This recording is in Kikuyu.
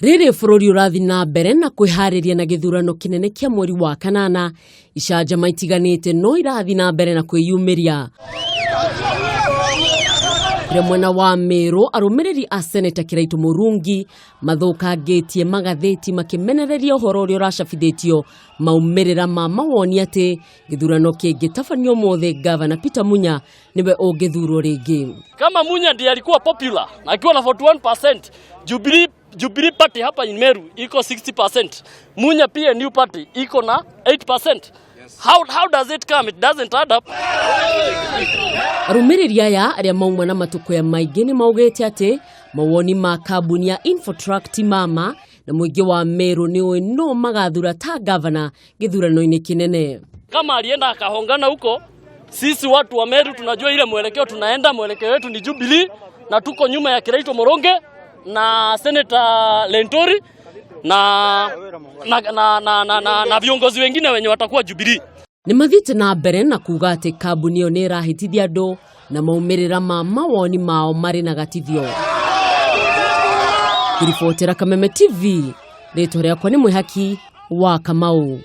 Rĩrĩ bũrũri ũrathiĩ na mbere na kwĩharĩria na gĩthurano kĩnene kĩa mweri wa kanana, icanjama itiganĩte no irathiĩ na mbere na kwĩyumĩria. Kũrĩa mwena wa Meru, arũmĩrĩri a Seneta Kĩraitũ Mũrungi mathũkangĩtie magathĩti makĩmenereria ũhoro ũrĩa ũracabithĩtio maumĩrĩra ma mawoni atĩ gĩthurano kĩngĩtabanio ũmũthĩ Gavana Peter Munya nĩwe ũngĩthurwo rĩngĩ. Kama Munya ndiye alikuwa popular na akiwa na 41%, Jubilee Party hapa in Meru iko 60%. Munya pia New Party iko na 8%. How does it come? It doesn't add up. Arũmĩrĩri aya arĩa mauma na matũkũya maingĩ nĩ maugĩte atĩ mawoni ma kambuni ya Infotrack ti mama na mũingĩ wa Meru nĩ ũĩ no magathura ta gavana gĩthurano-inĩ kĩnene. Kama alienda akahongana huko, sisi watu wa Meru tunajua ile mwelekeo tunaenda, mwelekeo wetu ni Jubilee na tuko nyuma ya Kiraito Moronge na Senator Lentori na viongozi wengine wenye watakuwa Jubilee. Nĩ mathiĩte na mbere na kuga atĩ kambuni ĩyo nĩ ĩrahĩtithia andũ na maumĩrĩra ma mawoni mao marĩ na gatithio. Ngĩribotera Kameme TV, rĩtwa rĩakwa nĩ Mwĩhaki wa Kamau.